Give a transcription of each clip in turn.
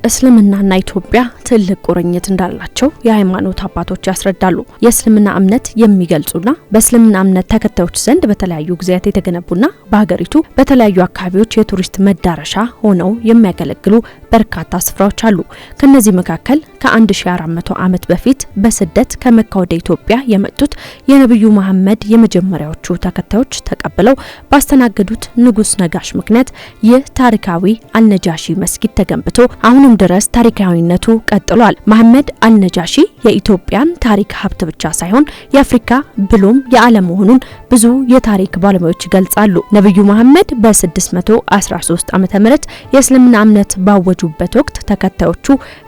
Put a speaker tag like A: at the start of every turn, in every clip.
A: እስልምናና ኢትዮጵያ ትልቅ ቁርኝት እንዳላቸው የሃይማኖት አባቶች ያስረዳሉ። የእስልምና እምነት የሚገልጹና በእስልምና እምነት ተከታዮች ዘንድ በተለያዩ ጊዜያት የተገነቡና በሀገሪቱ በተለያዩ አካባቢዎች የቱሪስት መዳረሻ ሆነው የሚያገለግሉ በርካታ ስፍራዎች አሉ። ከነዚህ መካከል ከ1400 ዓመት በፊት በስደት ከመካ ወደ ኢትዮጵያ የመጡት የነብዩ መሐመድ የመጀመሪያዎቹ ተከታዮች ተቀብለው ባስተናገዱት ንጉስ ነጋሽ ምክንያት ይህ ታሪካዊ አልነጃሺ መስጊድ ተገንብቶ አሁንም ድረስ ታሪካዊነቱ ቀጥሏል። መሐመድ አልነጃሺ የኢትዮጵያን ታሪክ ሀብት ብቻ ሳይሆን የአፍሪካ ብሎም የዓለም መሆኑን ብዙ የታሪክ ባለሙያዎች ይገልጻሉ። ነብዩ መሐመድ በ613 ዓመተ ምህረት የእስልምና እምነት ባወጁበት ወቅት ተከታዮቹ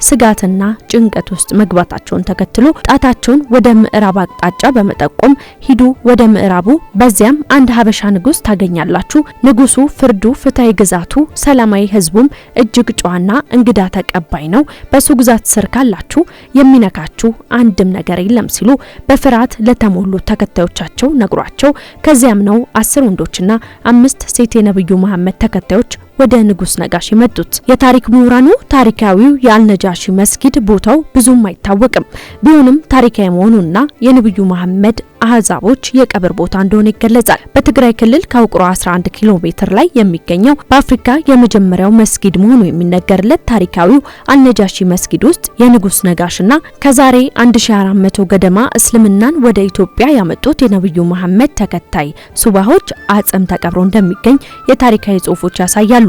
A: ስጋትና ጭንቀት ውስጥ መግባታቸውን ተከትሎ ጣታቸውን ወደ ምዕራብ አቅጣጫ በመጠቆም ሂዱ ወደ ምዕራቡ፣ በዚያም አንድ ሀበሻ ንጉስ ታገኛላችሁ። ንጉሱ ፍርዱ ፍትሃዊ፣ ግዛቱ ሰላማዊ፣ ህዝቡም እጅግ ጨዋና እንግዳ ተቀባይ ነው። በሱ ግዛት ስር ካላችሁ የሚነካችሁ አንድም ነገር የለም ሲሉ በፍርሃት ለተሞሉ ተከታዮቻቸው ነግሯቸው ከዚያም ነው 10 ወንዶችና 5 ሴት የነብዩ መሐመድ ተከታዮች ወደ ንጉስ ነጋሽ የመጡት። የታሪክ ምሁራኑ ታሪካዊው የአልነጃሺ መስጊድ ቦታው ብዙም አይታወቅም። ቢሆንም ታሪካዊ መሆኑና የነብዩ መሐመድ አህዛቦች የቀብር ቦታ እንደሆነ ይገለጻል። በትግራይ ክልል ከውቅሮ 11 ኪሎ ሜትር ላይ የሚገኘው በአፍሪካ የመጀመሪያው መስጊድ መሆኑ የሚነገርለት ታሪካዊው አልነጃሺ መስጊድ ውስጥ የንጉስ ነጋሽና ከዛሬ 1400 ገደማ እስልምናን ወደ ኢትዮጵያ ያመጡት የነብዩ መሐመድ ተከታይ ሱባሆች አጽም ተቀብሮ እንደሚገኝ የታሪካዊ ጽሑፎች ያሳያሉ።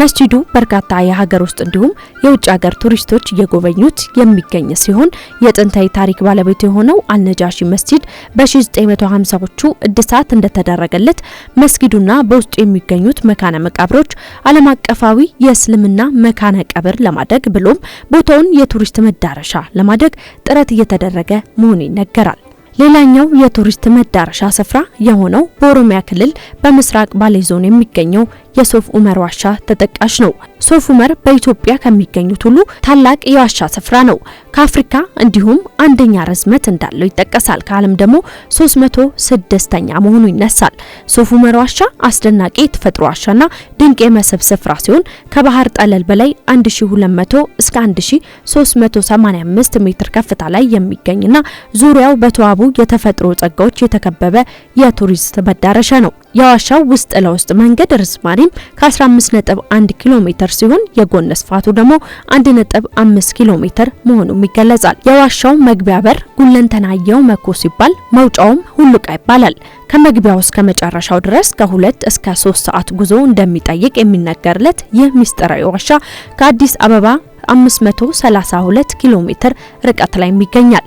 A: መስጂዱ በርካታ የሀገር ውስጥ እንዲሁም የውጭ ሀገር ቱሪስቶች እየጎበኙት የሚገኝ ሲሆን የጥንታዊ ታሪክ ባለቤት የሆነው አልነጃሺ መስጂድ በ1950ዎቹ እድሳት እንደተደረገለት መስጊዱና በውስጡ የሚገኙት መካነ መቃብሮች ዓለም አቀፋዊ የእስልምና መካነ ቀብር ለማድረግ ብሎም ቦታውን የቱሪስት መዳረሻ ለማድረግ ጥረት እየተደረገ መሆኑ ይነገራል። ሌላኛው የቱሪስት መዳረሻ ስፍራ የሆነው በኦሮሚያ ክልል በምስራቅ ባሌ ዞን የሚገኘው የሶፍ ኡመር ዋሻ ተጠቃሽ ነው። ሶፍ ኡመር በኢትዮጵያ ከሚገኙት ሁሉ ታላቅ የዋሻ ስፍራ ነው። ከአፍሪካ እንዲሁም አንደኛ ርዝመት እንዳለው ይጠቀሳል። ከዓለም ደግሞ 306ኛ መሆኑ ይነሳል። ሶፍ ኡመር ዋሻ አስደናቂ የተፈጥሮ ዋሻና ድንቅ የመስህብ ስፍራ ሲሆን ከባህር ጠለል በላይ 1200 እስከ 1385 ሜትር ከፍታ ላይ የሚገኝና ዙሪያው በተዋቡ የተፈጥሮ ጸጋዎች የተከበበ የቱሪስት መዳረሻ ነው። የዋሻው ውስጥ ለውስጥ መንገድ ርዝማኔም ከ15.1 ኪሎ ሜትር ሲሆን የጎን ስፋቱ ደግሞ 1.5 ኪሎ ሜትር መሆኑም ይገለጻል። የዋሻው መግቢያ በር ጉለንተናየው መኮ ሲባል መውጫውም ሁሉቃ ይባላል። ከመግቢያው እስከ መጨረሻው ድረስ ከ2 እስከ 3 ሰዓት ጉዞ እንደሚጠይቅ የሚነገርለት ይህ ሚስጥራዊ ዋሻ ከአዲስ አበባ 532 ኪሎ ሜትር ርቀት ላይ ይገኛል።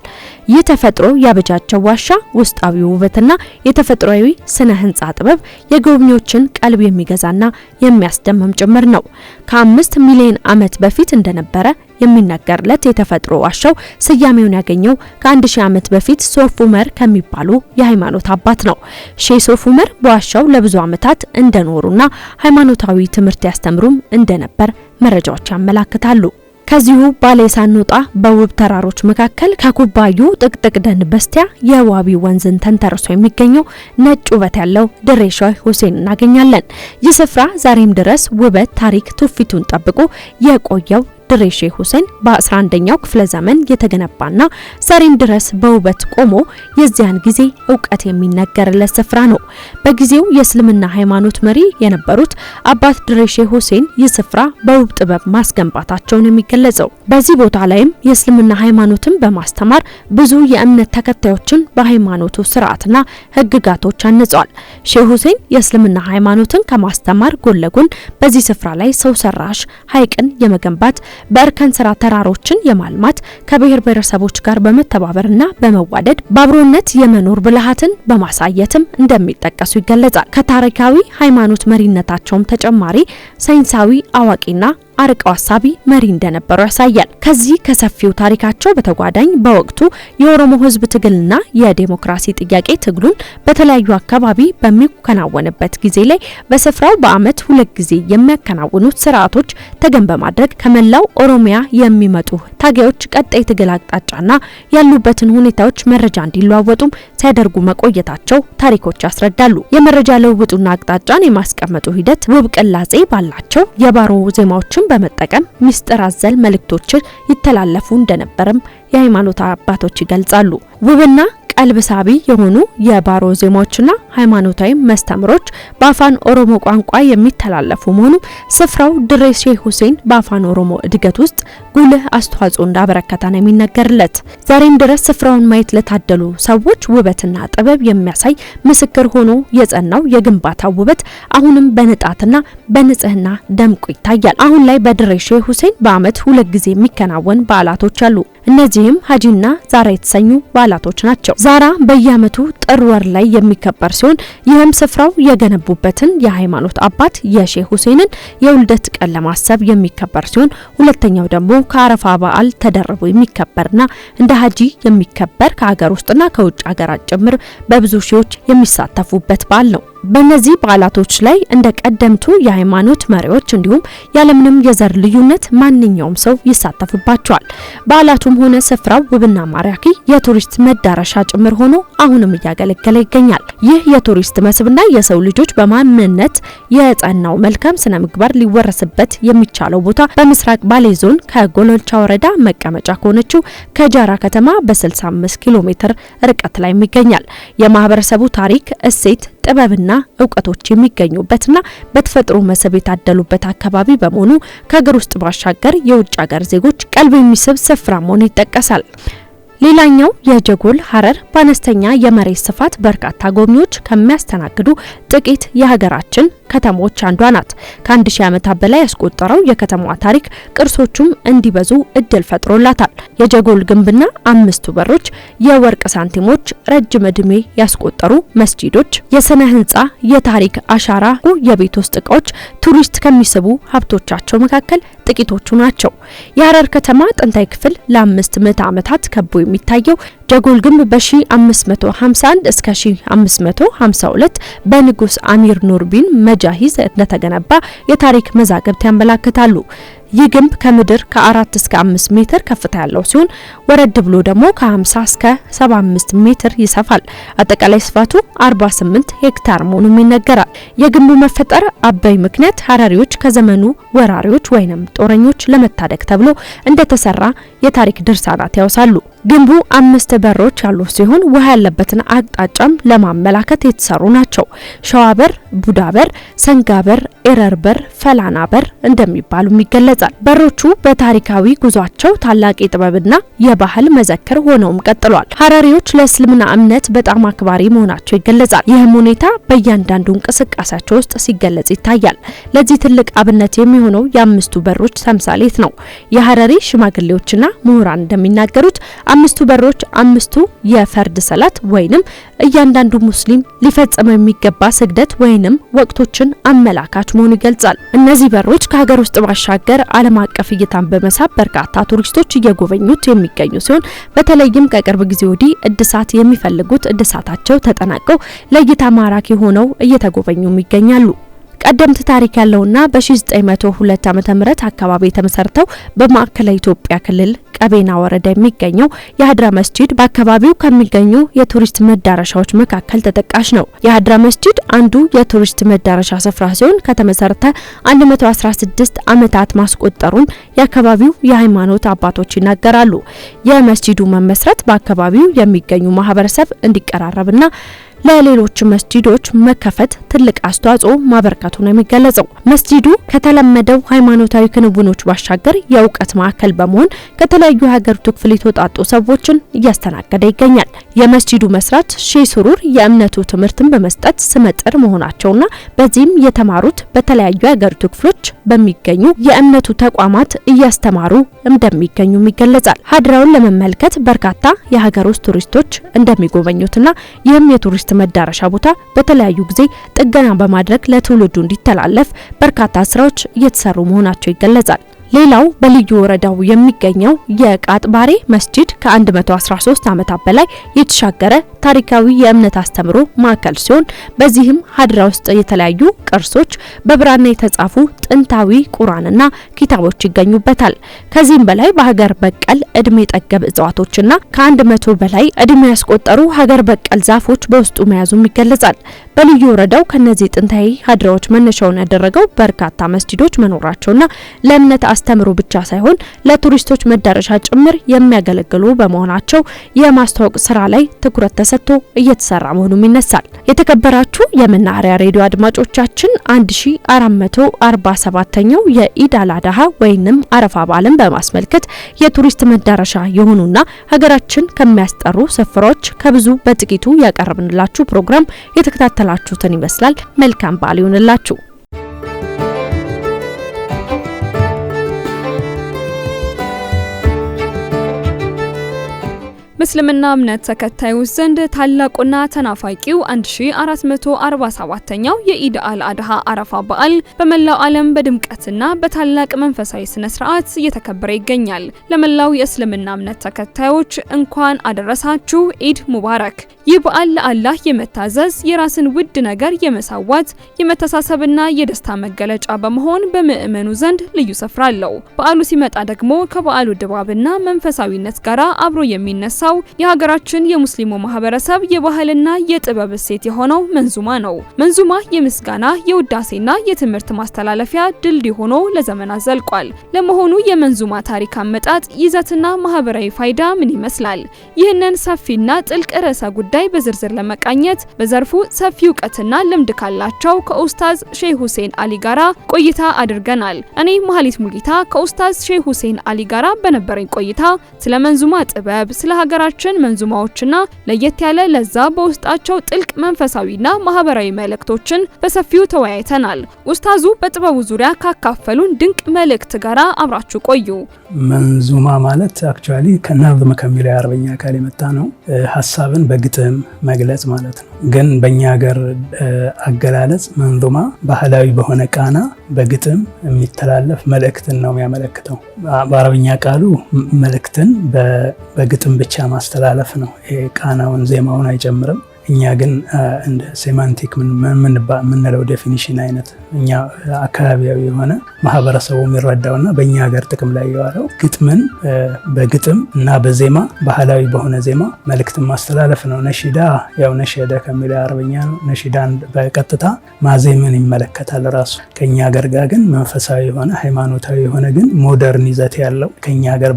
A: ይህ ተፈጥሮ ያበጃቸው ዋሻ ውስጣዊ ውበትና የተፈጥሯዊ ስነ ህንጻ ጥበብ የጎብኚዎችን ቀልብ የሚገዛና የሚያስደምም ጭምር ነው። ከ5 ሚሊዮን ዓመት በፊት እንደነበረ የሚነገርለት የተፈጥሮ ዋሻው ስያሜውን ያገኘው ከ1000 ዓመት በፊት ሶፍ ኡመር ከሚባሉ የሃይማኖት አባት ነው። ሼህ ሶፍ ኡመር በዋሻው ለብዙ ዓመታት እንደኖሩና ሃይማኖታዊ ትምህርት ያስተምሩም እንደነበር መረጃዎች ያመላክታሉ። ከዚሁ ባሌ ሳንወጣ በውብ ተራሮች መካከል ከኩባዩ ጥቅጥቅ ደን በስቲያ የዋቢ ወንዝን ተንተርሶ የሚገኘው ነጭ ውበት ያለው ድሬ ሼህ ሁሴን እናገኛለን። ይህ ስፍራ ዛሬም ድረስ ውበት፣ ታሪክ፣ ትውፊቱን ጠብቆ የቆየው ድሬ ሼህ ሁሴን በ11ኛው ክፍለ ዘመን የተገነባና ዛሬም ድረስ በውበት ቆሞ የዚያን ጊዜ እውቀት የሚነገርለት ስፍራ ነው። በጊዜው የእስልምና ሃይማኖት መሪ የነበሩት አባት ድሬ ሼህ ሁሴን ይህ ስፍራ በውብ ጥበብ ማስገንባታቸውን የሚገለጸው። በዚህ ቦታ ላይም የእስልምና ሃይማኖትን በማስተማር ብዙ የእምነት ተከታዮችን በሃይማኖቱ ስርዓትና ህግጋቶች አንጸዋል። ሼህ ሁሴን የእስልምና ሃይማኖትን ከማስተማር ጎን ለጎን በዚህ ስፍራ ላይ ሰው ሰራሽ ሐይቅን የመገንባት በእርከን ስራ ተራሮችን የማልማት ከብሔር ብሔረሰቦች ጋር በመተባበርና በመዋደድ በአብሮነት የመኖር ብልሃትን በማሳየትም እንደሚጠቀሱ ይገለጻል። ከታሪካዊ ሃይማኖት መሪነታቸውም ተጨማሪ ሳይንሳዊ አዋቂና አርቀው አሳቢ መሪ እንደነበሩ ያሳያል። ከዚህ ከሰፊው ታሪካቸው በተጓዳኝ በወቅቱ የኦሮሞ ሕዝብ ትግልና የዴሞክራሲ ጥያቄ ትግሉን በተለያዩ አካባቢ በሚከናወንበት ጊዜ ላይ በስፍራው በአመት 2 ጊዜ የሚያከናውኑት ስርዓቶች ተገን በማድረግ ከመላው ኦሮሚያ የሚመጡ ታጋዮች ቀጣይ ትግል አቅጣጫና ያሉበትን ሁኔታዎች መረጃ እንዲለዋወጡም ሲያደርጉ መቆየታቸው ታሪኮች ያስረዳሉ። የመረጃ ለውጡና አቅጣጫን የማስቀመጡ ሂደት ውብ ቅላጼ ባላቸው የባሮ ዜማዎችም ዜማዎችን በመጠቀም ሚስጥር አዘል መልእክቶችን ይተላለፉ እንደነበርም የሃይማኖት አባቶች ይገልጻሉ። ውብና ቀልብ ሳቢ የሆኑ የባሮ ዜማዎችና ሃይማኖታዊ መስተምሮች በአፋን ኦሮሞ ቋንቋ የሚተላለፉ መሆኑ ስፍራው ድሬ ሼህ ሁሴን በአፋን ኦሮሞ እድገት ውስጥ ጉልህ አስተዋጽኦ እንዳበረከተ ነው የሚነገርለት። ዛሬም ድረስ ስፍራውን ማየት ለታደሉ ሰዎች ውበትና ጥበብ የሚያሳይ ምስክር ሆኖ የጸናው የግንባታው ውበት አሁንም በንጣትና በንጽህና ደምቆ ይታያል። አሁን ላይ በድሬ ሼህ ሁሴን በአመት 2 ጊዜ የሚከናወን በዓላቶች አሉ። እነዚህም ሀጂና ዛራ የተሰኙ በዓላቶች ናቸው። ዛራ በየአመቱ ጥር ወር ላይ የሚከበር ሲሆን ይህም ስፍራው የገነቡበትን የሃይማኖት አባት የሼህ ሁሴንን የውልደት ቀን ለማሰብ የሚከበር ሲሆን ሁለተኛው ደግሞ ከአረፋ በዓል ተደርቦ የሚከበርና እንደ ሀጂ የሚከበር ከሀገር ውስጥና ከውጭ ሀገራት ጭምር በብዙ ሺዎች የሚሳተፉበት በዓል ነው። በእነዚህ በዓላቶች ላይ እንደ ቀደምቱ የሃይማኖት መሪዎች እንዲሁም ያለምንም የዘር ልዩነት ማንኛውም ሰው ይሳተፍባቸዋል። በዓላቱም ሆነ ስፍራው ውብና ማራኪ የቱሪስት መዳረሻ ጭምር ሆኖ አሁንም እያገለገለ ይገኛል። ይህ የቱሪስት መስህብና የሰው ልጆች በማንነት የጸናው መልካም ስነ ምግባር ሊወረስበት የሚቻለው ቦታ በምስራቅ ባሌ ዞን ከጎሎልቻ ወረዳ መቀመጫ ከሆነችው ከጃራ ከተማ በ65 ኪሎ ሜትር ርቀት ላይ ይገኛል። የማህበረሰቡ ታሪክ፣ እሴት፣ ጥበብና እውቀቶች የሚገኙበትና በተፈጥሮ መስህብ የታደሉበት አካባቢ በመሆኑ ከሀገር ውስጥ ባሻገር የውጭ ሀገር ዜጎች ቀልብ የሚስብ ስፍራ መሆኑ ይጠቀሳል። ሌላኛው የጀጎል ሀረር በአነስተኛ የመሬት ስፋት በርካታ ጎብኚዎች ከሚያስተናግዱ ጥቂት የሀገራችን ከተሞች አንዷ ናት። ከ1000 ዓመታት በላይ ያስቆጠረው የከተማዋ ታሪክ ቅርሶቹም እንዲበዙ እድል ፈጥሮላታል። የጀጎል ግንብና 5ቱ በሮች፣ የወርቅ ሳንቲሞች፣ ረጅም እድሜ ያስቆጠሩ መስጂዶች፣ የስነ ህንጻ የታሪክ አሻራ፣ የቤት ውስጥ እቃዎች ቱሪስት ከሚስቡ ሀብቶቻቸው መካከል ጥቂቶቹ ናቸው። የሀረር ከተማ ጥንታዊ ክፍል ለ5 ምዕተ ዓመታት ከቦ የሚታየው ጀጎል ግንብ በ1551 እስከ 1552 በንጉስ አሚር ኑር ቢን መጃሂዝ እንደተገነባ የታሪክ መዛግብት ያመላክታሉ። ይህ ግንብ ከምድር ከ4 እስከ 5 ሜትር ከፍታ ያለው ሲሆን ወረድ ብሎ ደግሞ ከ50 እስከ 75 ሜትር ይሰፋል። አጠቃላይ ስፋቱ 48 ሄክታር መሆኑም ይነገራል። የግንቡ መፈጠር አበይ ምክንያት ሀረሪዎች ከዘመኑ ወራሪዎች ወይንም ጦረኞች ለመታደግ ተብሎ እንደተሰራ የታሪክ ድርሳናት ያወሳሉ። ግንቡ 5 በሮች ያሉ ሲሆን ውሃ ያለበትን አቅጣጫም ለማመላከት የተሰሩ ናቸው። ሸዋ በር፣ ቡዳ በር፣ ሰንጋ በር፣ ኤረር በር፣ ፈላና በር እንደሚባሉም ይገለጻል። በሮቹ በታሪካዊ ጉዟቸው ታላቅ የጥበብና የባህል መዘክር ሆነውም ቀጥሏል። ሀረሪዎች ለእስልምና እምነት በጣም አክባሪ መሆናቸው ይገለጻል። ይህም ሁኔታ በእያንዳንዱ እንቅስቃሴያቸው ውስጥ ሲገለጽ ይታያል። ለዚህ ትልቅ አብነት የሚሆነው የ5ቱ በሮች ተምሳሌት ነው። የሀረሪ ሽማግሌዎችና ምሁራን እንደሚናገሩት 5ቱ በሮች 5ቱ የፈርድ ሰላት ወይንም እያንዳንዱ ሙስሊም ሊፈጽመው የሚገባ ስግደት ወይንም ወቅቶችን አመላካች መሆኑ ይገልጻል። እነዚህ በሮች ከሀገር ውስጥ ባሻገር ዓለም አቀፍ እይታን በመሳብ በርካታ ቱሪስቶች እየጎበኙት የሚገኙ ሲሆን በተለይም ከቅርብ ጊዜ ወዲህ እድሳት የሚፈልጉት እድሳታቸው ተጠናቀው ለእይታ ማራኪ ሆነው እየተጎበኙም ይገኛሉ። ቀደምት ታሪክ ያለውና በ1902 ዓመተ ምህረት አካባቢ የተመሰረተው በማዕከላዊ ኢትዮጵያ ክልል ቀቤና ወረዳ የሚገኘው የሀድራ መስጂድ በአካባቢው ከሚገኙ የቱሪስት መዳረሻዎች መካከል ተጠቃሽ ነው። የሀድራ መስጂድ አንዱ የቱሪስት መዳረሻ ስፍራ ሲሆን ከተመሰረተ 116 ዓመታት ማስቆጠሩን የአካባቢው የሃይማኖት አባቶች ይናገራሉ። የመስጂዱ መመስረት በአካባቢው የሚገኙ ማህበረሰብ እንዲቀራረብና ለሌሎች መስጂዶች መከፈት ትልቅ አስተዋጽኦ ማበርከቱ ነው የሚገለጸው። መስጂዱ ከተለመደው ሃይማኖታዊ ክንውኖች ባሻገር የእውቀት ማዕከል በመሆን ከተለያዩ ሀገሪቱ ክፍል የተውጣጡ ሰዎችን እያስተናገደ ይገኛል። የመስጂዱ መስራች ሼህ ሱሩር የእምነቱ ትምህርትን በመስጠት ስመጥር መሆናቸውና በዚህም የተማሩት በተለያዩ የሀገሪቱ ክፍሎች በሚገኙ የእምነቱ ተቋማት እያስተማሩ እንደሚገኙም ይገለጻል። ሀድራውን ለመመልከት በርካታ የሀገር ውስጥ ቱሪስቶች እንደሚጎበኙትና ይህም የቱሪስት መዳረሻ ቦታ በተለያዩ ጊዜ ጥገና በማድረግ ለትውልዱ እንዲተላለፍ በርካታ ስራዎች እየተሰሩ መሆናቸው ይገለጻል። ሌላው በልዩ ወረዳው የሚገኘው የቃጥባሬ መስጂድ ከ113 ዓመታት በላይ የተሻገረ ታሪካዊ የእምነት አስተምሮ ማዕከል ሲሆን በዚህም ሀድራ ውስጥ የተለያዩ ቅርሶች፣ በብራና የተጻፉ ጥንታዊ ቁርአንና ኪታቦች ይገኙበታል። ከዚህም በላይ በሀገር በቀል እድሜ ጠገብ እጽዋቶችና ከ100 በላይ እድሜ ያስቆጠሩ ሀገር በቀል ዛፎች በውስጡ መያዙም ይገለጻል። በልዩ ወረዳው ከነዚህ ጥንታዊ ሀድራዎች መነሻውን ያደረገው በርካታ መስጂዶች መኖራቸውና ለእምነት አስተምሮ ብቻ ሳይሆን ለቱሪስቶች መዳረሻ ጭምር የሚያገለግሉ በመሆናቸው የማስተዋወቅ ስራ ላይ ትኩረት ተሰጥቶ እየተሰራ መሆኑም ይነሳል። የተከበራችሁ የመናኸሪያ ሬዲዮ አድማጮቻችን፣ 1447ኛው የኢድ አል አድሃ ወይንም አረፋ በዓልን በማስመልከት የቱሪስት መዳረሻ የሆኑና ሀገራችን ከሚያስጠሩ ስፍራዎች ከብዙ በጥቂቱ ያቀረብንላችሁ ፕሮግራም የተከታተላችሁትን ይመስላል። መልካም በዓል ይሁንላችሁ።
B: በእስልምና እምነት ተከታዮች ዘንድ ታላቁና ተናፋቂው 1447ኛው የኢድ አል አድሃ አረፋ በዓል በመላው ዓለም በድምቀትና በታላቅ መንፈሳዊ ስነ ስርዓት እየተከበረ ይገኛል። ለመላው የእስልምና እምነት ተከታዮች እንኳን አደረሳችሁ፣ ኢድ ሙባረክ። ይህ በዓል ለአላህ የመታዘዝ፣ የራስን ውድ ነገር የመሰዋት፣ የመተሳሰብና የደስታ መገለጫ በመሆን በምእመኑ ዘንድ ልዩ ስፍራ አለው። በዓሉ ሲመጣ ደግሞ ከበዓሉ ድባብና መንፈሳዊነት ጋር አብሮ የሚነሳው የሀገራችን የሙስሊሙ ማህበረሰብ የባህልና የጥበብ እሴት የሆነው መንዙማ ነው። መንዙማ የምስጋና፣ የውዳሴና የትምህርት ማስተላለፊያ ድልድይ ሆኖ ለዘመናት ዘልቋል። ለመሆኑ የመንዙማ ታሪክ አመጣጥ፣ ይዘትና ማህበራዊ ፋይዳ ምን ይመስላል? ይህንን ሰፊና ጥልቅ ርዕሰ ጉዳይ በዝርዝር ለመቃኘት በዘርፉ ሰፊ እውቀትና ልምድ ካላቸው ከኡስታዝ ሼህ ሁሴን አሊ ጋራ ቆይታ አድርገናል። እኔ መሀሊት ሙልጌታ ከኡስታዝ ሼህ ሁሴን አሊ ጋራ በነበረኝ ቆይታ ስለ መንዙማ ጥበብ፣ ስለ ሀገራችን መንዙማዎችና ለየት ያለ ለዛ በውስጣቸው ጥልቅ መንፈሳዊና ማህበራዊ መልእክቶችን በሰፊው ተወያይተናል። ኡስታዙ በጥበቡ ዙሪያ ካካፈሉን ድንቅ መልእክት ጋራ አብራችሁ ቆዩ።
C: መንዙማ ማለት actually ከነዝም ከሚለው የአረበኛ ቃል የመጣ ነው። ሀሳብን በግጥም መግለጽ ማለት ነው። ግን በእኛ ሀገር አገላለጽ መንዙማ ባህላዊ በሆነ ቃና በግጥም የሚተላለፍ መልእክትን ነው የሚያመለክተው። በአረብኛ ቃሉ መልእክትን በግጥም ብቻ ማስተላለፍ ነው። ቃናውን ዜማውን አይጨምርም። እኛ ግን እንደ semantic የምንለው definition አይነት እኛ አካባቢያዊ የሆነ ማህበረሰቡ የሚረዳውና በእኛ ሀገር ጥቅም ላይ የዋለው ግጥምን በግጥም እና በዜማ፣ ባህላዊ በሆነ ዜማ መልእክትን ማስተላለፍ ነው። ነሺዳ ያው ነሸደ ከሚለው አረበኛ ነው። ነሺዳን በቀጥታ ማዜምን ይመለከታል ራሱ። ከኛ ሀገር ጋር ግን መንፈሳዊ የሆነ፣ ሃይማኖታዊ የሆነ ግን modern ይዘት ያለው፣ ከኛ ሀገር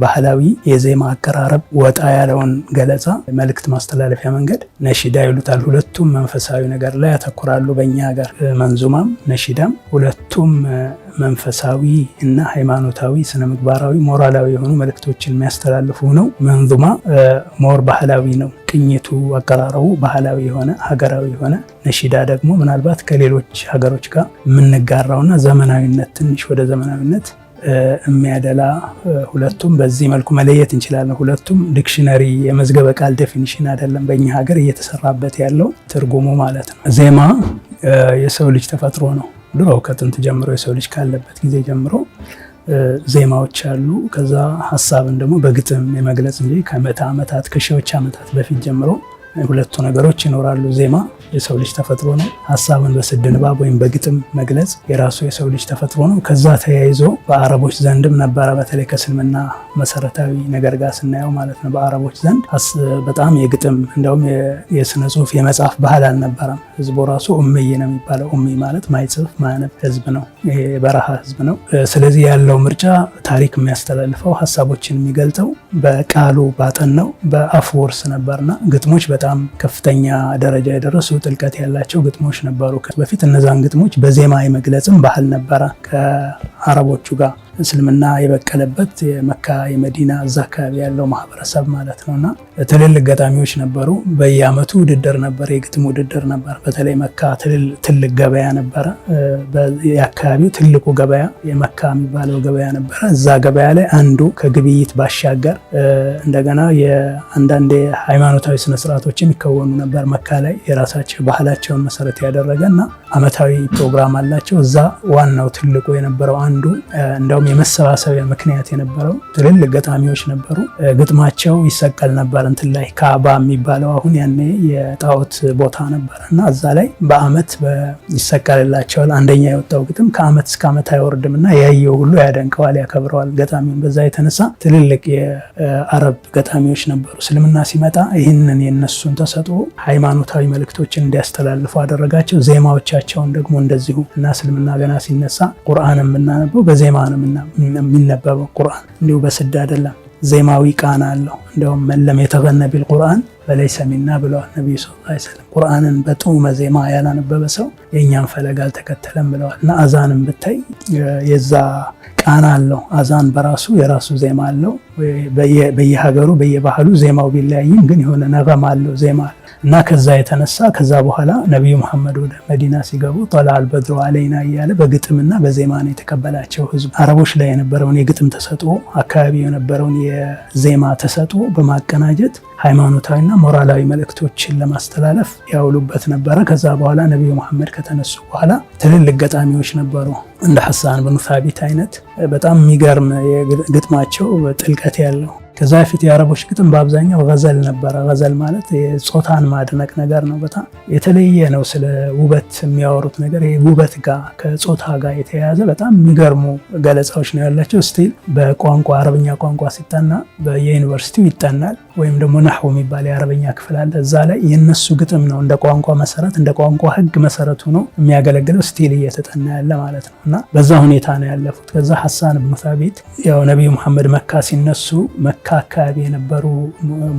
C: ባህላዊ የዜማ አቀራረብ ወጣ ያለውን ገለጻ መልእክት ማስተላለፊያ መንገድ ነሺዳ ይሉታል። ሁለቱም መንፈሳዊ ነገር ላይ ያተኩራሉ። በእኛ ሀገር መንዙማም ነሺዳም ሁለቱም መንፈሳዊ እና ሃይማኖታዊ፣ ስነ ምግባራዊ፣ ሞራላዊ የሆኑ መልእክቶችን የሚያስተላልፉ ነው። መንዙማ more ባህላዊ ነው። ቅኝቱ፣ አቀራረቡ ባህላዊ የሆነ፣ ሀገራዊ የሆነ፣ ነሺዳ ደግሞ ምናልባት ከሌሎች ሀገሮች ጋር የምንጋራውና ዘመናዊነት፣ ትንሽ ወደ ዘመናዊነት የሚያደላ፣ ሁለቱም በዚህ መልኩ መለየት እንችላለን። ሁለቱም dictionary የመዝገበ ቃል definition አይደለም በእኛ ሀገር እየተሰራበት ያለው ትርጉሙ ማለት ነው። ዜማ የሰው ልጅ ተፈጥሮ ነው። ድሮ ከጥንት ጀምሮ፣ የሰው ልጅ ካለበት ጊዜ ጀምሮ ዜማዎች አሉ። ከዛ ሀሳብን ደግሞ በግጥም የመግለጽ እንጂ ከምዕተ ዓመታት፣ ከሺዎች ዓመታት በፊት ጀምሮ ሁለቱ ነገሮች ይኖራሉ። ዜማ የሰው ልጅ ተፈጥሮ ነው። ሀሳብን በስድ ንባብ ወይም በግጥም መግለጽ የራሱ የሰው ልጅ ተፈጥሮ ነው። ከዛ ተያይዞ በአረቦች ዘንድም ነበረ፣ በተለይ ከእስልምና መሰረታዊ ነገር ጋር ስናየው ማለት ነው። በአረቦች ዘንድ በጣም የግጥም፣ እንደውም የስነ ጽሁፍ የመጻፍ ባህል አልነበረም። ህዝቡ ራሱ ኡምይ ነው የሚባለው። ኡምይ ማለት ማይጽፍ ማያነብ ህዝብ ነው። ይሄ የበረሃ ህዝብ ነው። ስለዚህ ያለው ምርጫ ታሪክ የሚያስተላልፈው፣ ሀሳቦችን የሚገልጸው በቃሉ ባጠናው በአፍ ውርስ ነበርና ግጥሞች በጣም ከፍተኛ ደረጃ የደረሱ፣ ጥልቀት ያላቸው ግጥሞች ነበሩ በፊት። እነዛን ግጥሞች በዜማ የመግለጽም ባህል ነበረ ከአረቦቹ ጋር፣ እስልምና የበቀለበት የመካ፣ የመዲና እዛ አካባቢ ያለው ማህበረሰብ ማለት ነው። እና ትልልቅ ገጣሚዎች ነበሩ። በየአመቱ ውድድር ነበር፣ የግጥም ውድድር ነበር። በተለይ መካ ትልቅ ገበያ ነበረ። የአካባቢው ትልቁ ገበያ የመካ የሚባለው ገበያ ነበረ። እዛ ገበያ ላይ አንዱ ከግብይት ባሻገር እንደገና የአንዳንድ ሃይማኖታዊ ስነስርዓቶች የሚከወኑ ነበር። መካ ላይ የራሳቸው ባህላቸውን መሰረት ያደረገ እና አመታዊ ፕሮግራም አላቸው። እዛ ዋናው ትልቁ የነበረው አንዱ እንደውም የመሰባሰቢያ ምክንያት የነበረው ትልልቅ ገጣሚዎች ነበሩ። ግጥማቸው ይሰቀል ነበር እንትን ላይ፣ ካባ የሚባለው አሁን ያኔ የጣዖት ቦታ ነበር እና እዛ ላይ በአመት ይሰቀልላቸዋል። አንደኛ የወጣው ግጥም ከአመት እስከ አመት አይወርድም እና ያየው ሁሉ ያደንቀዋል፣ ያከብረዋል ገጣሚውን። በዛ የተነሳ ትልልቅ የአረብ ገጣሚዎች ነበሩ። እስልምና ሲመጣ ይህንን የነሱን ተሰጥኦ ሃይማኖታዊ መልእክቶችን እንዲያስተላልፉ አደረጋቸው። ዜማዎቻቸውን ደግሞ እንደዚሁ እና እስልምና ገና ሲነሳ ቁርአን የምናነበው በዜማ ነው የሚነበበው። ቁርአን እንዲሁ በስድ አይደለም፣ ዜማዊ ቃና አለው። እንዲያውም من لم يتغن بالقرآن فليس منا ብለዋል ነቢዩ صلى الله عليه وسلم። ቁርአንን በጥዑመ ዜማ ያላነበበ ሰው የእኛን ፈለግ አልተከተለም ብለዋል። እና አዛንም ብታይ የዛ ቃና አለው። አዛን በራሱ የራሱ ዜማ አለው። በየሀገሩ በየባህሉ ዜማው ቢለያይም ግን የሆነ نغمة አለው፣ ዜማ አለው። እና ከዛ የተነሳ ከዛ በኋላ ነቢዩ መሐመድ ወደ መዲና ሲገቡ طلع البدر علينا እያለ በግጥምና በዜማ ነው የተቀበላቸው ህዝብ። አረቦች ላይ የነበረውን የግጥም ተሰጥኦ፣ አካባቢ የነበረውን የዜማ ተሰጥኦ በማቀናጀት ሃይማኖታዊና ሞራላዊ መልእክቶችን ለማስተላለፍ ያውሉበት ነበረ። ከዛ በኋላ ነቢዩ መሐመድ ከተነሱ በኋላ ትልልቅ ገጣሚዎች ነበሩ፣ እንደ ሐሳን ብኑ ሳቢት አይነት በጣም የሚገርም ግጥማቸው ጥልቀት ያለው። ከዛ በፊት የአረቦች ግጥም በአብዛኛው ገዘል ነበረ። ገዘል ማለት የጾታን ማድነቅ ነገር ነው። በጣም የተለየ ነው። ስለ ውበት የሚያወሩት ነገር ውበት ጋር ከጾታ ጋር የተያያዘ በጣም የሚገርሙ ገለጻዎች ነው ያላቸው። Still በቋንቋ አረብኛ ቋንቋ ሲጠና በየዩኒቨርሲቲው ይጠናል። ወይም ደግሞ ናሕው የሚባል የአረብኛ ክፍል አለ። እዛ ላይ የነሱ ግጥም ነው እንደ ቋንቋ መሰረት፣ እንደ ቋንቋ ህግ መሰረት ሆኖ የሚያገለግለው፣ still እየተጠና ያለ ማለት ነው። እና በዛ ሁኔታ ነው ያለፉት። ከዛ ሐሳን ብኑ ሳቢት ያው ነቢዩ መሐመድ መካ ሲነሱ መካ አካባቢ የነበሩ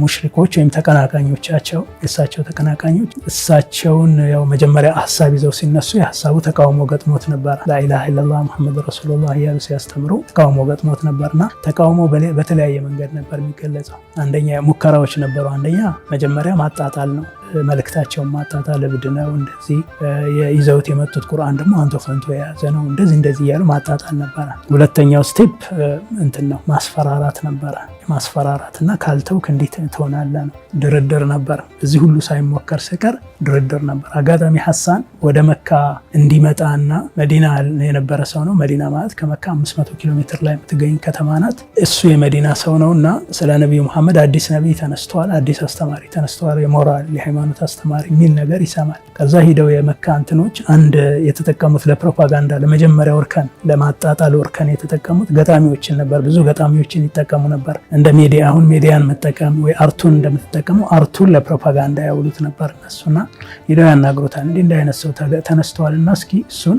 C: ሙሽሪኮች ወይም ተቀናቃኞቻቸው፣ የእሳቸው ተቀናቃኞች፣ እሳቸውን ያው መጀመሪያ ሀሳብ ይዘው ሲነሱ የሀሳቡ ተቃውሞ ገጥሞት ነበር። لا إله إلا الله محمد رسول الله እያሉ ሲያስተምሩ ተቃውሞ ገጥሞት ነበርና ተቃውሞ በተለያየ መንገድ ነበር የሚገለጸው። አንደኛ ሙከራዎች ነበሩ። አንደኛ መጀመሪያ ማጣጣል ነው። መልእክታቸውን ማጣጣል፣ እብድ ነው፣ እንደዚህ ይዘውት የመጡት ቁርአን ደግሞ አንቶ ፈንቶ የያዘ ነው፣ እንደዚህ እንደዚህ እያሉ ማጣጣል ነበረ። ሁለተኛው step እንትን ነው፣ ማስፈራራት ነበረ። ማስፈራራት እና ካልተውክ እንዴት ትሆናለህ ነው። ድርድር ነበር። እዚህ ሁሉ ሳይሞከር ሲቀር ድርድር ነበር። አጋጣሚ ሐሳን ወደ መካ እንዲመጣና መዲና የነበረ ሰው ነው። መዲና ማለት ከመካ 500 ኪሎ ሜትር ላይ የምትገኝ ከተማ ናት። እሱ የመዲና ሰው ነው እና ስለ ነቢዩ መሐመድ አዲስ ነቢይ ተነስተዋል፣ አዲስ አስተማሪ ተነስተዋል፣ የሞራል የሃይማኖት አስተማሪ የሚል ነገር ይሰማል። ከዛ ሂደው የመካ እንትኖች አንድ የተጠቀሙት ለፕሮፓጋንዳ ለመጀመሪያ እርከን፣ ለማጣጣል እርከን የተጠቀሙት ገጣሚዎችን ነበር። ብዙ ገጣሚዎችን ይጠቀሙ ነበር። እንደ ሚዲያ፣ አሁን ሚዲያን መጠቀም ወይ art ኡን እንደምትጠቀሙ art ኡን ለፕሮፓጋንዳ ያውሉት ነበር እነሱና ሂደው ያናግሩታል። እንዲህ እንዲህ አይነት ሰው ተነስተዋል እና እስኪ እሱን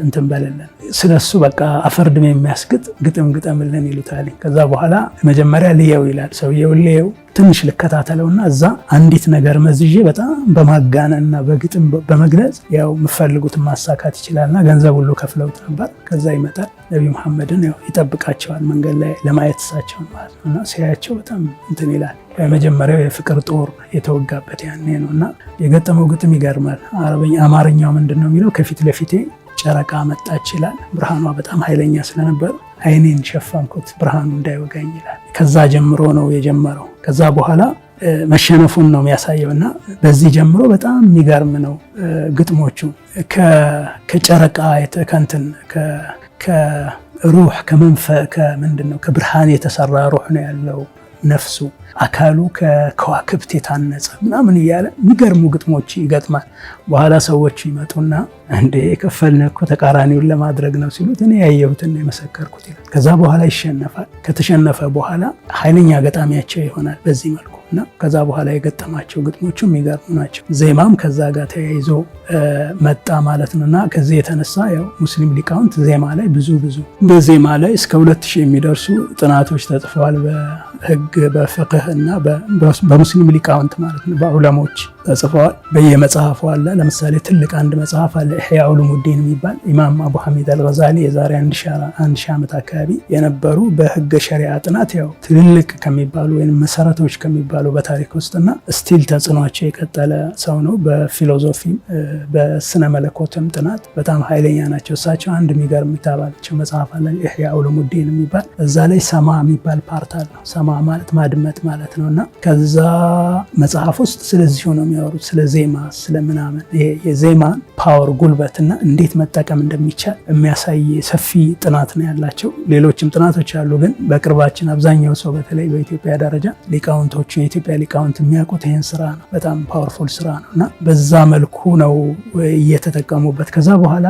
C: እንትን በልልን፣ ስለሱ በቃ አፈርድሜ የሚያስግጥ ግጥም ግጠምልን ይሉታል። ከዛ በኋላ መጀመሪያ ልየው ይላል ሰውየው። ልየው፣ ትንሽ ልከታተለውና እዛ አንዲት ነገር መዝዤ በጣም በማጋነንና በግጥም በመግለጽ ያው የምፈልጉትን ማሳካት ይችላልና ገንዘብ ሁሉ ከፍለውት ነበር። ከዛ ይመጣል፣ ነቢ መሐመድን ያው ይጠብቃቸዋል መንገድ ላይ ለማየት እሳቸውን ማለት ነው። እና ሲያያቸው በጣም እንትን ይላል። የመጀመሪያው የፍቅር ጦር የተወጋበት ያኔ ነው እና የገጠመው ግጥም ይገርማል። አረበኛ አማርኛው ምንድን ነው የሚለው? ከፊት ለፊቴ ጨረቃ መጣች ይላል። ብርሃኗ በጣም ኃይለኛ ስለነበር አይኔን ሸፈንኩት ብርሃኑ እንዳይወጋኝ ይላል። ከዛ ጀምሮ ነው የጀመረው። ከዛ በኋላ መሸነፉን ነው የሚያሳየው እና በዚህ ጀምሮ በጣም የሚገርም ነው ግጥሞቹ፣ ከጨረቃ ከንትን ከሩህ ከምንድን ነው፣ ከብርሃን የተሰራ ሩህ ነው ያለው፣ ነፍሱ አካሉ ከከዋክብት የታነጸ ምናምን እያለ የሚገርሙ ግጥሞች ይገጥማል። በኋላ ሰዎች ይመጡና እንዴ የከፈልንህ እኮ ተቃራኒውን ለማድረግ ነው ሲሉት እኔ ያየሁትን ነው የመሰከርኩት ይላል። ከዛ በኋላ ይሸነፋል። ከተሸነፈ በኋላ ኃይለኛ ገጣሚያቸው ይሆናል በዚህ መልኩ እና ከዛ በኋላ የገጠማቸው ግጥሞቹ የሚገርሙ ናቸው። ዜማም ከዛ ጋር ተያይዞ መጣ ማለት ነው እና ከዚህ የተነሳ ያው ሙስሊም ሊቃውንት ዜማ ላይ ብዙ ብዙ፣ በዜማ ላይ እስከ 2000 የሚደርሱ ጥናቶች ተጽፈዋል። በህግ፣ በፍቅህ እና በሙስሊም ሊቃውንት ማለት ነው፣ በዑለሞች ተጽፈዋል። በየመጽሐፉ አለ። ለምሳሌ ትልቅ አንድ መጽሐፍ አለ፣ ኢሕያ ዑሉሙዲን የሚባል፣ ኢማም አቡ ሐሚድ አልገዛሊ የዛሬ 1000 ዓመት አካባቢ የነበሩ፣ በህገ ሸሪዓ ጥናት ያው ትልልቅ ከሚባሉ ወይም መሰረቶች ከሚባሉ በታሪክ ውስጥና still ተጽዕኗቸው የቀጠለ ሰው ነው። በ philosophy ም በስነ መለኮትም ጥናት በጣም ኃይለኛ ናቸው። እሳቸው አንድ የሚገርም የሚታባቸው መጽሐፍ አለ፣ ኢሕያ ዑሉሙዲን የሚባል። እዛ ላይ ሰማ የሚባል part አለው። ሰማ መንዙማ ማለት ማድመጥ ማለት ነው። እና ከዛ መጽሐፍ ውስጥ ስለዚሁ ነው የሚያወሩት፣ ስለ ዜማ ስለምናምን የዜማን power ጉልበትና እንዴት መጠቀም እንደሚቻል የሚያሳይ ሰፊ ጥናት ነው ያላቸው። ሌሎችም ጥናቶች አሉ፣ ግን በቅርባችን አብዛኛው ሰው በተለይ በኢትዮጵያ ደረጃ ሊቃውንቶቹ የኢትዮጵያ ሊቃውንት የሚያውቁት ይህን ስራ ነው። በጣም powerful ስራ ነው እና በዛ መልኩ ነው እየተጠቀሙበት። ከዛ በኋላ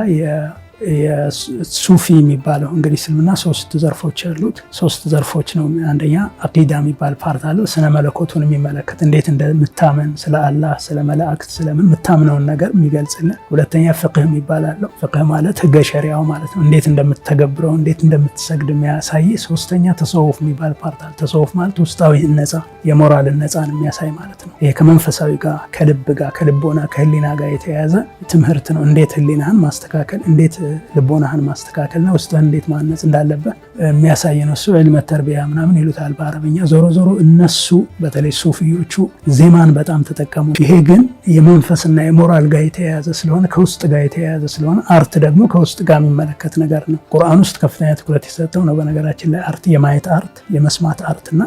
C: የሱፊ የሚባለው እንግዲህ እስልምና ሶስት ዘርፎች ያሉት ሶስት ዘርፎች ነው። አንደኛ አቂዳ የሚባል part አለው፣ ስነ መለኮቱን የሚመለከት እንዴት እንደምታመን ስለ አላህ፣ ስለ መላእክት፣ ስለምን የምታምነውን ነገር የሚገልጽልን። ሁለተኛ ፍቅህ የሚባል አለው። ፍቅህ ማለት ህገ ሸሪያው ማለት ነው፣ እንዴት እንደምትተገብረው እንዴት እንደምትሰግድ የሚያሳይ። ሶስተኛ ተሰውፍ የሚባል part አለ። ተሰውፍ ማለት ውስጣዊ ነፃ የሞራል ነፃን የሚያሳይ ማለት ነው። ይሄ ከመንፈሳዊ ጋር ከልብ ጋር ከልቦና ከህሊና ጋር የተያያዘ ትምህርት ነው። እንዴት ህሊናህን ማስተካከል፣ እንዴት ልቦናህን ማስተካከልና ውስጥህን እንዴት ማነጽ እንዳለብህ የሚያሳይ ነው። እሱ علم التربية ምናምን ይሉታል በአረብኛ። ዞሮ ዞሮ እነሱ በተለይ ሱፊዮቹ ዜማን በጣም ተጠቀሙ። ይሄ ግን የመንፈስና የሞራል ጋር የተያያዘ ስለሆነ ከውስጥ ጋር የተያያዘ ስለሆነ art ደግሞ ከውስጥ ጋር የሚመለከት ነገር ነው። ቁርአን ውስጥ ከፍተኛ ትኩረት የሰጠው ነው። በነገራችን ላይ art የማየት art፣ የመስማት art እና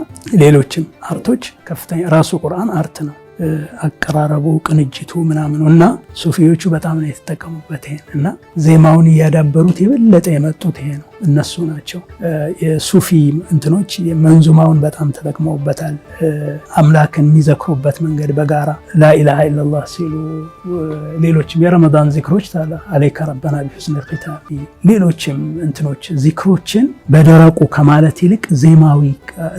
C: ሌሎችም art ኦች ከፍተኛ ራሱ ቁርአን art ነው። አቀራረቡ፣ ቅንጅቱ ምናምኑ እና ሱፊዎቹ በጣም ነው የተጠቀሙበት ይሄን እና ዜማውን እያዳበሩት የበለጠ የመጡት ይሄ ነው። እነሱ ናቸው የሱፊ እንትኖች መንዙማውን በጣም ተጠቅመውበታል። አምላክን የሚዘክሩበት መንገድ በጋራ لا إله إلا الله ሲሉ፣ ሌሎችም የረመዳን ዚክሮች عليك ربنا بحسن الختام፣ ሌሎችም እንትኖች ዚክሮችን በደረቁ ከማለት ይልቅ ዜማዊ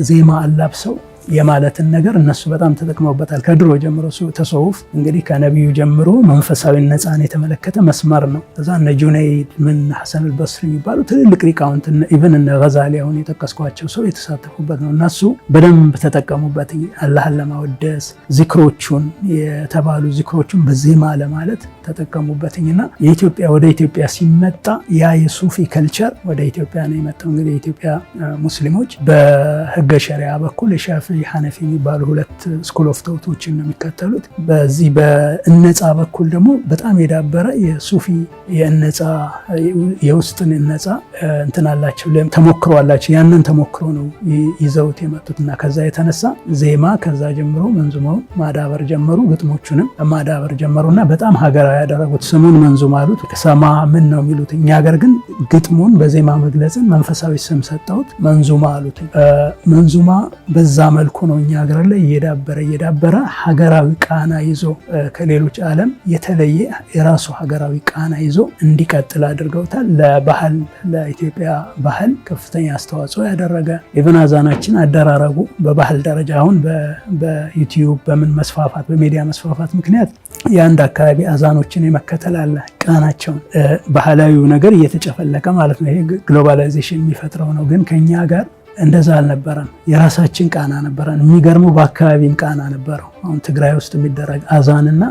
C: ዜማ አላብሰው የማለትን ነገር እነሱ በጣም ተጠቅመውበታል። ከድሮ ጀምሮ ተሰውፍ እንግዲህ ከነቢዩ ጀምሮ መንፈሳዊ ነፃን የተመለከተ መስመር ነው። ከዛ እነ ጁነይድ ምን ሐሰን አልበስሪ የሚባሉ ትልልቅ ሊቃውንት even እነ ገዛሊ አሁን የጠቀስኳቸው ሰው የተሳተፉበት ነው። እነሱ በደንብ ተጠቀሙበት። አላህን ለማወደስ ዚክሮቹን የተባሉ ዚክሮቹን በዜማ ለማለት ተጠቀሙበትኝና የኢትዮጵያ ወደ ኢትዮጵያ ሲመጣ ያ የሱፊ culture ወደ ኢትዮጵያ ነው የመጣው። እንግዲህ የኢትዮጵያ ሙስሊሞች በህገ ሸሪያ በኩል የሻፊ ሐነፊ የሚባሉ ሁለት school of thought ኦችን ነው የሚከተሉት። በዚህ በእነጻ በኩል ደግሞ በጣም የዳበረ የሱፊ የእነጻ የውስጥን እነጻ እንትን አላቸው ተሞክሮ አላቸው። ያንን ተሞክሮ ነው ይዘውት የመጡት እና ከዛ የተነሳ ዜማ ከዛ ጀምሮ መንዙማውን ማዳበር ጀመሩ፣ ግጥሞቹንም ማዳበር ጀመሩ እና በጣም ሀገራዊ ያደረጉት ስሙን መንዙማ አሉት። ሰማ ምን ነው የሚሉት እኛ ሀገር ግን ግጥሙን በዜማ መግለጽን መንፈሳዊ ስም ሰጠውት መንዙማ አሉት። መንዙማ በዛ መልኩ ነው እኛ ሀገር ላይ እየዳበረ እየዳበረ ሀገራዊ ቃና ይዞ ከሌሎች ዓለም የተለየ የራሱ ሀገራዊ ቃና ይዞ እንዲቀጥል አድርገውታል። ለባህል ለኢትዮጵያ ባህል ከፍተኛ አስተዋጽኦ ያደረገ even አዛናችን አደራረጉ በባህል ደረጃ አሁን በዩቲዩብ በምን መስፋፋት በሚዲያ መስፋፋት ምክንያት የአንድ አካባቢ አዛኖችን የመከተል አለ ቃናቸውን ባህላዊው ነገር እየተጨፈለቀ ማለት ነው። ይሄ globalization የሚፈጥረው ነው። ግን ከኛ ጋር እንደዛ አልነበረም። የራሳችን ቃና ነበረን። የሚገርመው በአካባቢም ቃና ነበረው። አሁን ትግራይ ውስጥ የሚደረግ አዛንና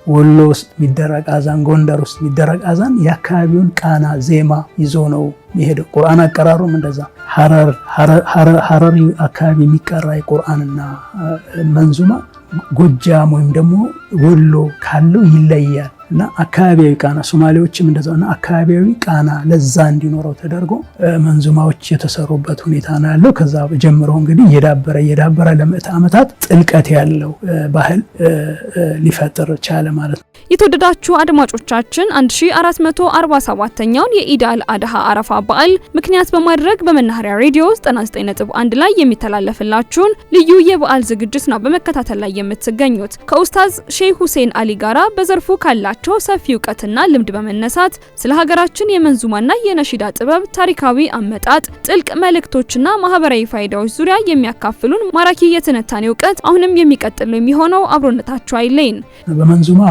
C: ወሎ ውስጥ የሚደረግ አዛን፣ ጎንደር ውስጥ የሚደረግ አዛን የአካባቢውን ቃና ዜማ ይዞ ነው የሄደው። ቁርአን አቀራሩም እንደዛ ሀረሪ አካባቢ የሚቀራ የቁርአንና መንዙማ ጎጃም ወይም ደግሞ ወሎ ካለው ይለያል እና አካባቢያዊ ቃና ሶማሌዎችም እንደዛው እና አካባቢያዊ ቃና ለዛ እንዲኖረው ተደርጎ መንዙማዎች የተሰሩበት ሁኔታ ነው ያለው። ከዛ ጀምሮ እንግዲህ እየዳበረ እየዳበረ ለምዕተ ዓመታት ጥልቀት ያለው ባህል ሊፈጥር ቻለ ማለት ነው።
B: የተወደዳችሁ አድማጮቻችን 1447ኛውን የኢድ አል አድሃ አረፋ በዓል ምክንያት በማድረግ በመናኸሪያ ሬዲዮ 99.1 ላይ የሚተላለፍላችሁን ልዩ የበዓል ዝግጅት ነው በመከታተል ላይ የምትገኙት። ከኡስታዝ ሼህ ሁሴን አሊ ጋራ በዘርፉ ካላቸው ሰፊ እውቀትና ልምድ በመነሳት ስለ ሀገራችን የመንዙማና የነሺዳ ጥበብ ታሪካዊ አመጣጥ፣ ጥልቅ መልእክቶችና ማህበራዊ ፋይዳዎች ዙሪያ የሚያካፍሉን ማራኪ የትንታኔ እውቀት አሁንም የሚቀጥል ነው የሚሆነው። አብሮነታችሁ አይለይን።
C: በመንዙማ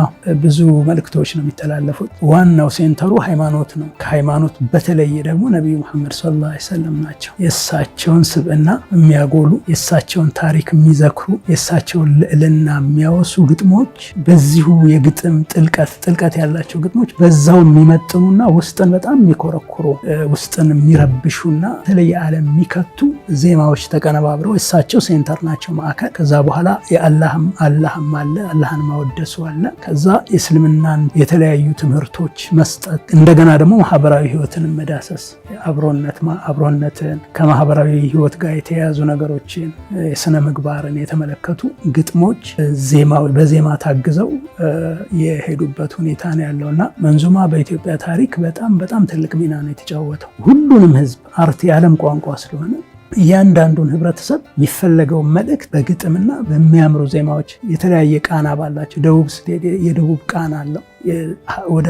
C: ብዙ መልእክቶች ነው የሚተላለፉት። ዋናው center ኡ ሃይማኖት ነው። ከሃይማኖት በተለየ ደግሞ ነቢዩ መሐመድ صلى الله عليه وسلم ናቸው። የእሳቸውን ስብዕና የሚያጎሉ፣ የእሳቸውን ታሪክ የሚዘክሩ፣ የእሳቸውን ልዕልና የሚያወሱ ግጥሞች በዚሁ የግጥም ጥልቀት ጥልቀት ያላቸው ግጥሞች በዛው የሚመጥኑና ውስጥን በጣም የሚኮረኩሩ፣ ውስጥን የሚረብሹና የተለየ ዓለም የሚከቱ ዜማዎች ተቀነባብረው እሳቸው center ናቸው፣ ማዕከል። ከዛ በኋላ የአላህም አላህም አለ፣ አላህን ማወደሱ አለ። ከዛ የእስልምናን የተለያዩ ትምህርቶች መስጠት፣ እንደገና ደግሞ ማህበራዊ ህይወትን መዳሰስ፣ አብሮነትን፣ ከማህበራዊ ህይወት ጋር የተያያዙ ነገሮችን፣ የስነ ምግባርን የተመለከቱ ግጥሞች በዜማ ታግዘው የሄዱበት ሁኔታ ነው ያለው። እና መንዙማ በኢትዮጵያ ታሪክ በጣም በጣም ትልቅ ሚና ነው የተጫወተው። ሁሉንም ህዝብ፣ art የዓለም ቋንቋ ስለሆነ፣ እያንዳንዱን ህብረተሰብ የሚፈለገውን መልእክት በግጥምና በሚያምሩ ዜማዎች፣ የተለያየ ቃና ባላቸው፣ ደቡብ ስትሄድ የደቡብ ቃና አለው። ወደ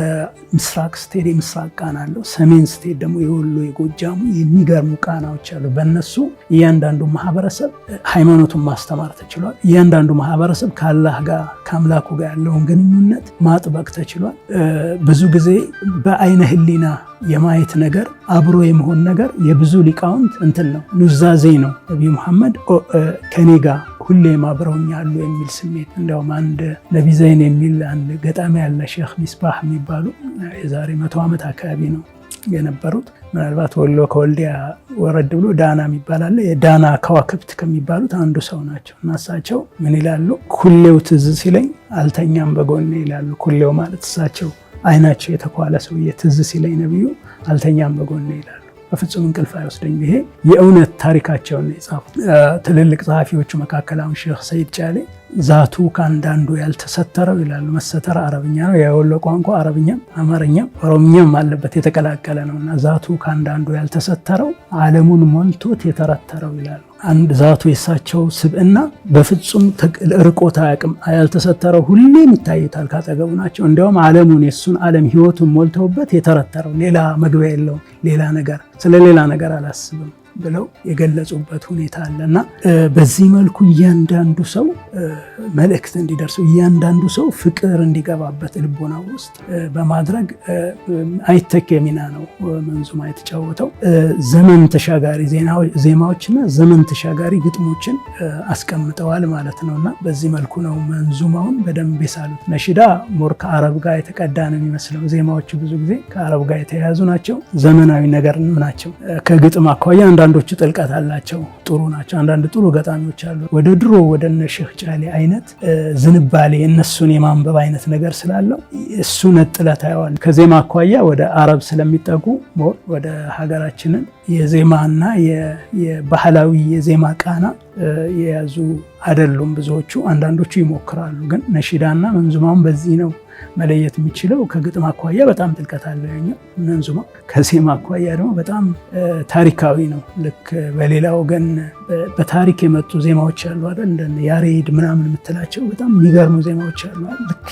C: ምስራቅ ስትሄድ የምስራቅ ቃና አለው። ሰሜን ስትሄድ ደግሞ የወሎ፣ የጎጃሙ የሚገርሙ ቃናዎች አሉ። በእነሱ እያንዳንዱ ማህበረሰብ ሃይማኖቱን ማስተማር ተችሏል። እያንዳንዱ ማህበረሰብ ከአላህ ጋር፣ ከአምላኩ ጋር ያለውን ግንኙነት ማጥበቅ ተችሏል። ብዙ ጊዜ በአይነ ህሊና የማየት ነገር፣ አብሮ የመሆን ነገር የብዙ ሊቃውንት እንትን ነው፣ ኑዛዜ ነው። ነቢዩ መሐመድ ከኔ ጋር ሁሌም አብረውኝ አሉ የሚል ስሜት። እንዲያውም አንድ ነቢ ዘይን የሚል አንድ ገጣሚ ያለ፣ ሼክ ሚስባህ የሚባሉ፣ የዛሬ 100 ዓመት አካባቢ ነው የነበሩት። ምናልባት ወሎ ከወልዲያ ወረድ ብሎ ዳና የሚባል አለ። የዳና ከዋክብት ከሚባሉት አንዱ ሰው ናቸው። እና እሳቸው ምን ይላሉ? ኩሌው ትዝ ሲለኝ አልተኛም በጎኔ ይላሉ። ኩሌው ማለት እሳቸው አይናቸው የተኳለ ሰውዬ ትዝ ሲለኝ፣ ነቢዩ፣ አልተኛም በጎኔ ይላሉ። በፍጹም እንቅልፍ አይወስደኝም። ይሄ የእውነት ታሪካቸውን የጻፉት ትልልቅ ጸሐፊዎቹ መካከል አሁን ሼክ ሰይድ ጫሌ ዛቱ ከአንዳንዱ ያልተሰተረው ይላሉ። መሰተር አረብኛ ነው። የወሎ ቋንቋ አረብኛም አማርኛም ኦሮምኛም አለበት፣ የተቀላቀለ ነው። እና ዛቱ ከአንዳንዱ ያልተሰተረው ዓለሙን ሞልቶት የተረተረው ይላሉ። አንድ ዛቱ፣ የሳቸው ስብዕና በፍጹም ርቆት አያውቅም። ያልተሰተረው ሁሌም ይታዩታል፣ ካጠገቡ ናቸው። እንዲያውም ዓለሙን፣ የእሱን ዓለም ህይወቱን ሞልተውበት የተረተረው፣ ሌላ መግቢያ የለውም፣ ሌላ ነገር፣ ስለ ሌላ ነገር አላስብም ብለው የገለጹበት ሁኔታ አለ። እና በዚህ መልኩ እያንዳንዱ ሰው መልእክት እንዲደርሰው፣ እያንዳንዱ ሰው ፍቅር እንዲገባበት ልቦና ውስጥ በማድረግ አይተኬ ሚና ነው መንዙማ የተጫወተው። ዘመን ተሻጋሪ ዜማዎችና ዘመን ተሻጋሪ ግጥሞችን አስቀምጠዋል ማለት ነው። እና በዚህ መልኩ ነው መንዙማውን በደንብ የሳሉት። ነሽዳ more ከአረብ ጋር የተቀዳ ነው የሚመስለው። ዜማዎቹ ብዙ ጊዜ ከአረብ ጋር የተያያዙ ናቸው። ዘመናዊ ነገር ናቸው። ከግጥም አኳያ አንዳንዶቹ ጥልቀት አላቸው፣ ጥሩ ናቸው። አንዳንድ ጥሩ ገጣሚዎች አሉ። ወደ ድሮ ወደ እነ ሼህ ጫሌ አይነት ዝንባሌ፣ እነሱን የማንበብ አይነት ነገር ስላለው እሱ ነጥለህ ታየዋለህ። ከዜማ አኳያ ወደ አረብ ስለሚጠጉ more ወደ ሀገራችንን የዜማና የባህላዊ የዜማ ቃና የያዙ አይደሉም ብዙዎቹ። አንዳንዶቹ ይሞክራሉ። ግን ነሺዳና መንዙማውን በዚህ ነው መለየት የሚችለው። ከግጥም አኳያ በጣም ጥልቀት አለው ያኛው መንዙማ፣ ከዜማ አኳያ ደግሞ በጣም ታሪካዊ ነው። ልክ በሌላ ወገን በታሪክ የመጡ ዜማዎች አሉ አይደል? እንደ ያሬድ ምናምን የምትላቸው በጣም የሚገርሙ ዜማዎች አሉ። ልክ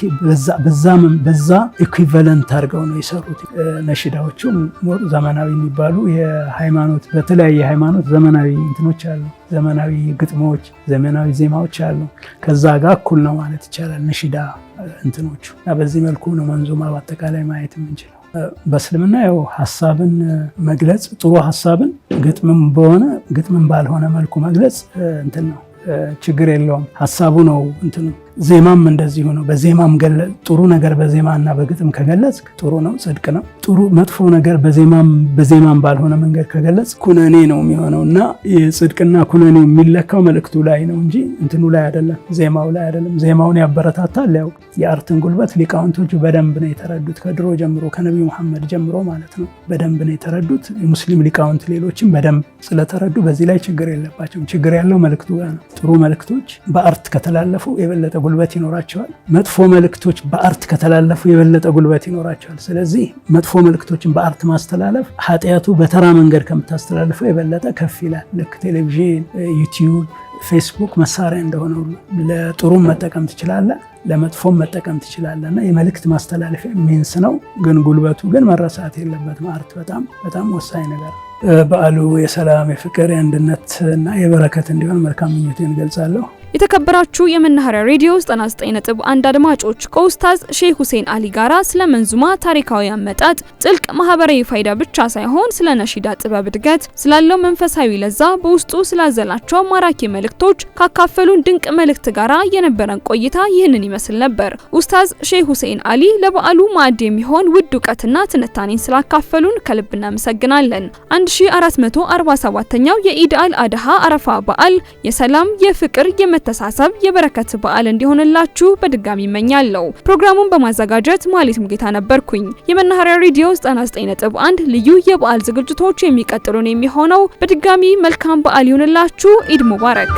C: በዛ equivalent አድርገው ነው የሰሩት። ነሽዳዎቹ more ዘመናዊ የሚባሉ የሃይማኖት፣ በተለያየ ሃይማኖት ዘመናዊ እንትኖች አሉ፣ ዘመናዊ ግጥሞች፣ ዘመናዊ ዜማዎች አሉ። ከዛ ጋር እኩል ነው ማለት ይቻላል ነሽዳ እንትኖቹ። እና በዚህ መልኩ ነው መንዙማ በአጠቃላይ ማየት የምንችለው። በእስልምና ያው ሀሳብን መግለጽ፣ ጥሩ ሀሳብን ግጥምም በሆነ ግጥምም ባልሆነ መልኩ መግለጽ እንትን ነው፣ ችግር የለውም። ሀሳቡ ነው እንትኑ። ዜማም እንደዚሁ ነው። በዜማም ጥሩ ነገር በዜማ እና በግጥም ከገለጽ ጥሩ ነው፣ ጽድቅ ነው። ጥሩ መጥፎ ነገር በዜማም ባልሆነ መንገድ ከገለጽ ኩነኔ ነው የሚሆነው። እና የጽድቅና ኩነኔ የሚለካው መልእክቱ ላይ ነው እንጂ እንትኑ ላይ አይደለም፣ ዜማው ላይ አይደለም። ዜማውን ያበረታታል። ያው የ art ን ጉልበት ሊቃውንቶቹ በደንብ ነው የተረዱት፣ ከድሮ ጀምሮ፣ ከነቢዩ መሐመድ ጀምሮ ማለት ነው። በደንብ ነው የተረዱት። የሙስሊም ሊቃውንት ሌሎችም በደንብ ስለተረዱ በዚህ ላይ ችግር የለባቸውም። ችግር ያለው መልእክቱ ጋር ነው። ጥሩ መልእክቶች በ art ከተላለፉ የበለጠ ጉልበት ይኖራቸዋል። መጥፎ መልእክቶች በ art ከተላለፉ የበለጠ ጉልበት ይኖራቸዋል። ስለዚህ መጥፎ መልእክቶችን በ art ማስተላለፍ ኃጢአቱ በተራ መንገድ ከምታስተላልፈው የበለጠ ከፍ ይላል። ልክ ቴሌቪዥን፣ ዩቲዩብ፣ ፌስቡክ መሳሪያ እንደሆነ ሁሉ ለጥሩም መጠቀም ትችላለህ፣ ለመጥፎም መጠቀም ትችላለህ። እና የመልእክት ማስተላለፊያ means ነው። ግን ጉልበቱ ግን መረሳት የለበትም። art በጣም በጣም ወሳኝ ነገር ነው። በዓሉ የሰላም፣ የፍቅር፣ የአንድነት እና የበረከት እንዲሆን መልካም ምኞቴን እገልጻለሁ።
B: የተከበራችሁ የመናኸሪያ ሬዲዮ 99.1 አድማጮች፣ ከኡስታዝ ሼህ ሁሴን አሊ ጋራ ስለ መንዙማ ታሪካዊ አመጣጥ፣ ጥልቅ ማህበራዊ ፋይዳ ብቻ ሳይሆን ስለ ነሺዳ ጥበብ እድገት፣ ስላለው መንፈሳዊ ለዛ፣ በውስጡ ስላዘላቸው ማራኪ መልእክቶች ካካፈሉን ድንቅ መልእክት ጋራ የነበረን ቆይታ ይህንን ይመስል ነበር። ኡስታዝ ሼህ ሁሴን አሊ ለበዓሉ ማዕድ የሚሆን ውድ እውቀትና ትንታኔን ስላካፈሉን ከልብ እናመሰግናለን። 1447ኛው የኢድ አል አድሃ አረፋ በዓል የሰላም፣ የፍቅር፣ የመተሳሰብ፣ የበረከት በዓል እንዲሆንላችሁ በድጋሚ እመኛለሁ። ፕሮግራሙን በማዘጋጀት ማሌት ሙጌታ ነበርኩኝ። የመናኸሪያ ሬዲዮ 99.1 ልዩ የበዓል ዝግጅቶች የሚቀጥሉን የሚሆነው፣ በድጋሚ መልካም በዓል ይሁንላችሁ። ኢድ ሙባረክ።